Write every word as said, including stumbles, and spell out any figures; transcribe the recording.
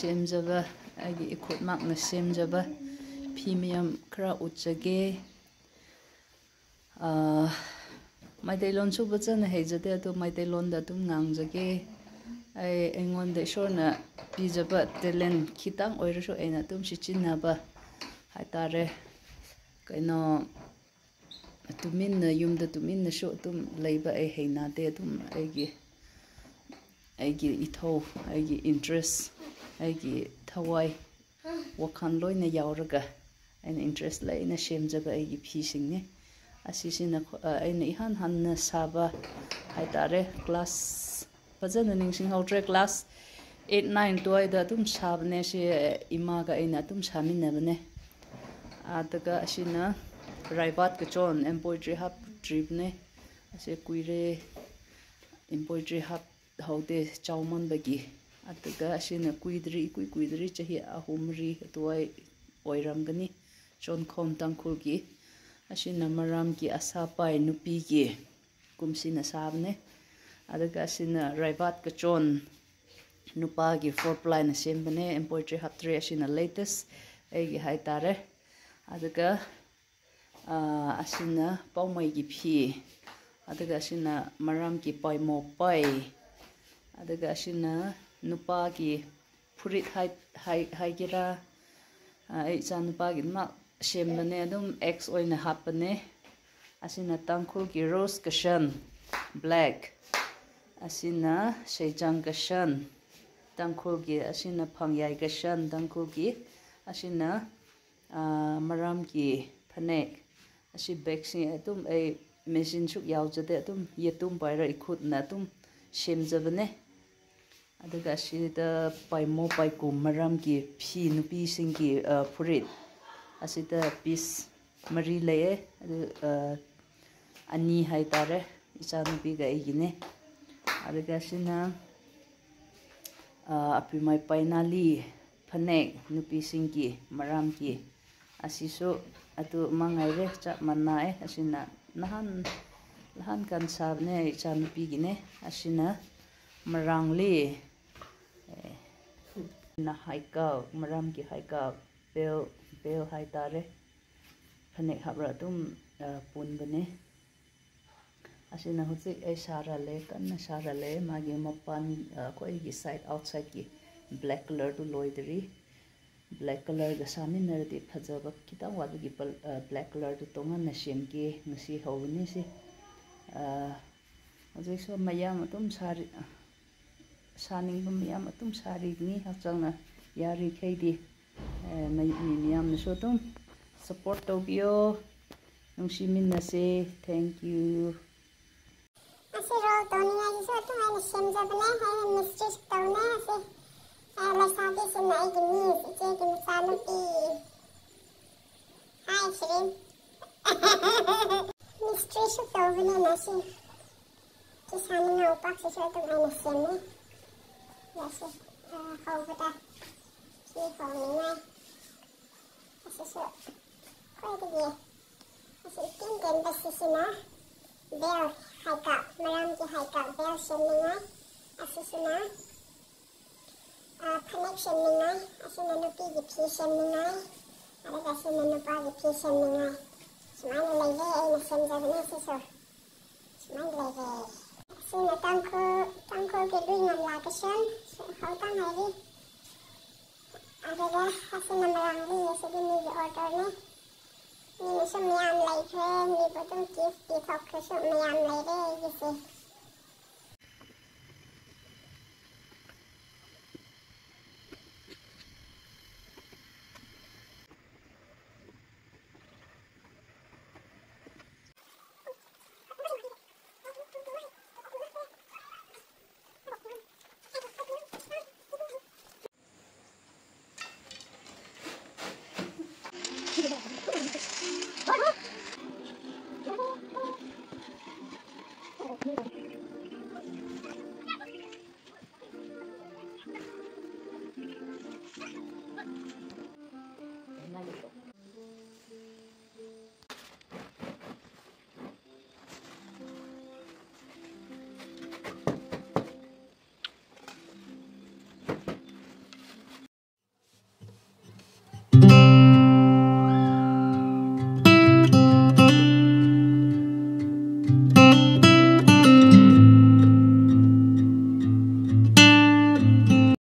ꯁꯦꯝꯖꯕ, ꯑꯩꯒꯤ ꯏꯈꯨꯠꯃꯛꯅ ꯁꯦꯝꯖꯕ ꯐꯤ ꯃꯌꯥꯝ ꯈꯔ ꯎꯠꯆꯒꯦ꯫ ꯑꯥ, ꯃꯩꯇꯩꯂꯣꯟꯁꯨ ꯐꯖꯅ ꯍꯩꯖꯗꯦ, ꯑꯗꯨ ꯃꯩꯇꯩꯂꯣꯟꯗ ꯑꯗꯨꯝ ꯉꯥꯡꯖꯒꯦ꯫ ꯑꯩ, ꯑꯩꯉꯣꯟꯗ ꯏꯁꯣꯔꯅ ꯄꯤꯖꯕ talent ꯈꯤꯇꯪ ꯑꯣꯏꯔꯁꯨ ꯑꯩꯅ ꯑꯗꯨꯝ ꯁꯤꯖꯤꯟꯅꯕ ꯍꯥꯏꯇꯥꯔꯦ꯫ ꯀꯩꯅꯣ, ꯇꯨꯃꯤꯟꯅ, ꯌꯨꯝꯗ ꯇꯨꯃꯤꯟꯅꯁꯨ ꯑꯗꯨꯝ ꯂꯩꯕ ꯑꯩ ꯍꯩꯅꯗꯦ꯫ ꯑꯗꯨꯝ ꯑꯩꯒꯤ, ꯑꯩꯒꯤ ꯏꯊꯧ, ꯑꯩꯒꯤ interest, ꯑꯩꯒꯤ ꯊꯋꯥꯏ, ꯋꯥꯈꯜ ꯂꯣꯏꯅ ꯌꯥꯎꯔꯒ ꯑꯩꯅ interest ꯂꯩꯅ ꯁꯦꯝꯖꯕ ꯑꯩꯒꯤ ꯐꯤꯁꯤꯡꯅꯤ꯫ ꯑꯁꯤꯁꯤꯅ ꯈ꯭ꯋꯥ-, ꯑꯩꯅ ꯏꯍꯥꯟ ꯍꯥꯟꯅ ꯁꯥꯕ ꯍꯥꯏꯇꯥꯔꯦ꯫ Class, ꯐꯖꯅ ꯅꯤꯡꯁꯤꯡꯍꯧꯗ꯭ꯔꯦ, class eight, nine ꯑꯗꯨꯋꯥꯏꯗ ꯑꯗꯨꯝ ꯁꯥꯕꯅꯦ꯫ ꯁꯤ ꯏꯃꯥꯒ ꯑꯩꯅ ꯑꯗꯨꯝ ꯁꯥꯃꯤꯟꯅꯕꯅꯦ꯫ ꯑꯗꯨꯒ ꯑꯁꯤꯅ ꯔꯥꯏꯕꯥꯠ ꯀꯆꯣꯟ, embroidery ꯍꯥꯞꯇ꯭ꯔꯤꯕꯅꯦ꯫ ꯑꯁꯤ ꯀꯨꯏꯔꯦ embroidery ꯍꯥꯞꯍꯧꯗꯦ, ꯆꯥꯎꯃꯟꯕꯒꯤ꯫ ꯑꯗꯨꯒ ꯑꯁꯤꯅ ꯀꯨꯏꯗ꯭ꯔꯤ, ꯏꯀꯨꯏ ꯀꯨꯏꯗ꯭ꯔꯤ, ꯆꯍꯤ ꯑꯍꯨꯝ ꯃꯔꯤ ꯑꯗꯨꯋꯥꯏ ꯑꯣꯏꯔꯝꯒꯅꯤ, ꯆꯣꯟꯈꯣꯝ ꯇꯥꯡꯈꯨꯜꯒꯤ꯫ ꯑꯁꯤꯅ ꯃꯔꯥꯝꯒꯤ ꯑꯁꯥꯄꯥꯏ, ꯅꯨꯄꯤꯒꯤ, ꯀꯨꯝꯁꯤꯅ ꯁꯥꯕꯅꯦ꯫ ꯑꯗꯨꯒ ꯑꯁꯤꯅ ꯔꯥꯏꯕꯥꯠ ꯀꯆꯣꯟ, ꯅꯨꯄꯥꯒꯤ four plyꯅ ꯁꯦꯝꯕꯅꯦ, embroidery ꯍꯥꯞꯇ꯭ꯔꯦ꯫ ꯑꯁꯤꯅ latest ꯑꯩꯒꯤ ꯍꯥꯏꯇꯥꯔꯦ꯫ ꯑꯗꯨꯒ, ꯑꯥ, ꯑꯁꯤꯅ ꯄꯥꯎꯃꯩꯒꯤ ꯐꯤ, ꯑꯗꯨꯒ ꯑꯁꯤꯅ ꯃꯔꯥꯝꯒꯤ ꯄꯥꯏꯃꯣ ꯄꯥꯏ, ꯑꯗꯨꯒ ꯑꯁꯤꯅ ꯅꯨꯄꯥꯒꯤ ꯐꯨꯔꯤꯠ ꯍꯥꯏ-, ꯍꯥꯏ-, ꯍꯥꯏꯒꯦꯔꯥ, ꯑꯥ, ꯑꯩ ꯏꯆꯥꯅꯨꯄꯥꯒꯤꯗꯃꯛ ꯁꯦꯝꯕꯅꯦ, ꯑꯗꯨꯝ X ꯑꯣꯏꯅ ꯍꯥꯞꯄꯅꯦ꯫ ꯑꯁꯤꯅ ꯇꯥꯡꯈꯨꯜꯒꯤ rose ꯀꯁꯟ, black꯫ ꯑꯁꯤꯅ ꯁꯩꯖꯥꯡ ꯀꯁꯟ, ꯇꯥꯡꯈꯨꯜꯒꯤ꯫ ꯑꯁꯤꯅ ꯐꯪꯌꯥꯏ ꯀꯁꯟ, ꯇꯥꯡꯈꯨꯜꯒꯤ꯫ ꯑꯁꯤꯅ, ꯑꯥ, ꯃꯔꯥꯝꯒꯤ ꯐꯅꯦꯛ꯫ ꯑꯁꯤ ꯕꯦꯒꯁꯤ ꯑꯗꯨꯝ ꯑꯩ machine ꯁꯨꯛ ꯌꯥꯎꯖꯗꯦ, ꯑꯗꯨꯝ ꯌꯦꯇꯨꯝ ꯄꯥꯏꯔ ꯏꯈꯨꯠꯅ ꯑꯗꯨꯝ ꯁꯦꯝꯖꯕꯅꯦ꯫ ꯑꯗꯨꯒ ꯑꯁꯤꯗ ꯄꯥꯏꯃꯣ ꯄꯥꯏꯀꯨꯝ, ꯃꯔꯥꯝꯒꯤ ꯐꯤ, ꯅꯨꯄꯤꯁꯤꯡꯒꯤ, ꯑ, ꯐꯨꯔꯤꯠ꯫ ꯑꯁꯤꯗ piece ꯃꯔꯤ ꯂꯩꯌꯦ꯫ ꯑꯗꯨ, ꯑ, ꯑꯅꯤ ꯍꯥꯏꯇꯥꯔꯦ, ꯏꯆꯥꯅꯨꯄꯤꯒ ꯑꯩꯒꯤꯅꯦ꯫ ꯑꯗꯨꯒ ꯑꯁꯤꯅ, ꯑ, ꯑꯄꯤꯃꯥꯏ ꯄꯥꯏꯅꯥꯂꯤ ꯐꯅꯦꯛ, ꯅꯨꯄꯤꯁꯤꯡꯒꯤ, ꯃꯔꯥꯝꯒꯤ꯫ ꯑꯁꯤꯁꯨ ꯑꯗꯨ ꯃꯉꯥꯏꯔꯦ, ꯆꯞ ꯃꯥꯟꯅꯩ꯫ ꯑꯁꯤꯅ ꯅꯍꯥꯟ, ꯅꯍꯥꯟ ꯀꯥꯟ ꯁꯥꯕꯅꯦ, ꯏꯆꯥꯅꯨꯄꯤꯒꯤꯅꯦ꯫ ꯑꯁꯤꯅ ꯃꯔꯥꯡꯂꯤ, ꯑꯦ, ꯅ ꯍꯥꯏꯀꯛ, ꯃꯔꯥꯝꯒꯤ ꯍꯥꯏꯀꯛ, ꯕꯦꯜ, ꯕꯦꯜ ꯍꯥꯏꯇꯥꯔꯦ꯫ ꯐꯅꯦꯛ ꯍꯥꯞꯔ ꯑꯗꯨꯝ, ꯑ, ꯄꯨꯟꯕꯅꯦ꯫ ꯑꯁꯤꯅ ꯍꯧꯖꯤꯛ ꯑꯩ ꯁꯥꯔ ꯂꯩ, ꯀꯟꯅ ꯁꯥꯔ ꯂꯩ꯫ ꯃꯥꯒꯤ ꯃꯄꯥꯟ, ꯑ, ꯑꯩꯈꯣꯏꯒꯤ side, outsideꯀꯤ black colourꯗꯨ ꯂꯣꯏꯗ꯭ꯔꯤ꯫ Black colourꯒ ꯁꯥꯃꯤꯟꯅꯔꯗꯤ ꯐꯖꯕ ꯈꯤꯇꯪ ꯋꯥꯠꯄꯒꯤ ꯄꯜ-, ꯑ, black colourꯗꯨ ꯇꯣꯉꯥꯟꯅ ꯁꯦꯝꯒꯦ꯫ ꯉꯁꯤ ꯍꯧꯒꯅꯤ ꯁꯤ꯫ ꯑ, ꯍꯧꯖꯤꯛꯁꯨ ꯃꯌꯥꯝ ꯑꯗꯨꯝ ꯁꯥꯔꯤ, ꯁꯥꯅꯤꯡꯕ ꯃꯌꯥꯝ ꯑꯗꯨꯝ ꯁꯥꯔꯤꯕꯅꯤ꯫ ꯍꯛꯆꯥꯡꯅ ꯌꯥꯔꯤꯈꯩꯗꯤ, ꯑ, ꯃꯤ, ꯃꯤ ꯃꯌꯥꯝꯅꯁꯨ ꯑꯗꯨꯝ support ꯇꯧꯕꯤꯌꯣ꯫ ꯅꯨꯡꯁꯤꯃꯤꯟꯅꯁꯦ꯫ Thank you꯫ ꯑꯁꯤ roll ꯇꯧꯅꯤꯡꯉꯥꯏꯒꯤꯁꯨ ꯑꯗꯨꯝ ꯑꯩꯅ ꯁꯦꯝꯖꯕꯅꯦ꯫ ꯑꯩꯅ mistress ꯇꯧꯅꯦ ꯑꯁꯤ꯫ ꯑ, ꯂꯩꯁꯥꯕꯤꯁꯤꯡꯅ ꯑꯩꯒꯤ niece, ꯏꯆꯦꯒꯤ ꯃꯆꯥꯅꯨꯄꯤ꯫ Hi, ꯁꯤꯔꯤꯟ꯫ Mistressꯁꯨ ꯇꯧꯕꯅꯤꯅ ꯁꯤ꯫ ꯁꯤ ꯁꯥꯅꯤꯡꯉꯥꯏ ꯎꯄꯥꯛꯁꯤꯁꯨ ꯑꯗꯨꯝ ꯑꯩꯅ ꯁꯦꯝꯃꯦ꯫ ꯑꯁꯤ, ꯑ, ꯍꯧꯕꯗ ꯁꯤ ꯍꯧꯅꯤꯡꯉꯥꯏ꯫ ꯑꯁꯤꯁꯨ ꯈ꯭ꯋꯥꯏꯗꯒꯤ ꯑꯁꯤ ꯏꯇꯦꯟ ꯇꯦꯟꯕꯁꯤꯁꯤꯅ bell ꯍꯥꯏꯀꯛ, ꯃꯔꯥꯝꯒꯤ ꯍꯥꯏꯀꯛ bell ꯁꯦꯝꯅꯤꯡꯉꯥꯏ꯫ ꯑꯁꯤꯁꯤꯅ, ꯑ, ꯐꯅꯦꯛ ꯁꯦꯝꯅꯤꯡꯉꯥꯏ, ꯑꯁꯤꯅ ꯅꯨꯄꯤꯒꯤ ꯐꯤ ꯁꯦꯝꯅꯤꯡꯉꯥꯏ, ꯑꯗꯨꯒ ꯑꯁꯤꯅ ꯅꯨꯄꯥꯒꯤ ꯐꯤ ꯁꯦꯝꯅꯤꯡꯉꯥꯏ꯫ ꯁꯨꯃꯥꯏꯅ ꯂꯩꯔꯦ, ꯑꯩꯅ ꯁꯦꯝꯖꯕꯅꯦ ꯁꯤꯁꯨ꯫ ꯁꯨꯃꯥꯏꯅ ꯂꯩꯔꯦ꯫ ꯑꯁꯤꯅ ꯇꯥꯡꯈꯨꯜ, ꯇꯥꯡꯈꯨꯜꯒꯤ ꯂꯨꯏ ꯉꯝꯂꯥ ꯀꯩꯁꯦꯝ ꯍꯧꯗ ꯉꯥꯏꯔꯤ꯫ ꯑꯗꯨꯒ ꯑꯁꯤꯅ ꯃꯔꯥꯡꯂꯤ, ꯑꯁꯤꯗꯤ ꯃꯤꯒꯤ orderꯅꯦ꯫ ꯃꯤꯅꯁꯨ ꯃꯌꯥꯝ ꯂꯩꯈ꯭ꯔꯦ, ꯃꯤꯕꯨ ꯑꯗꯨꯝ gift ꯄꯤꯊꯣꯛꯈ꯭ꯔꯁꯨ ꯃꯌꯥꯝ ꯂꯩꯔꯦ ꯑꯩꯒꯤꯁꯦ꯫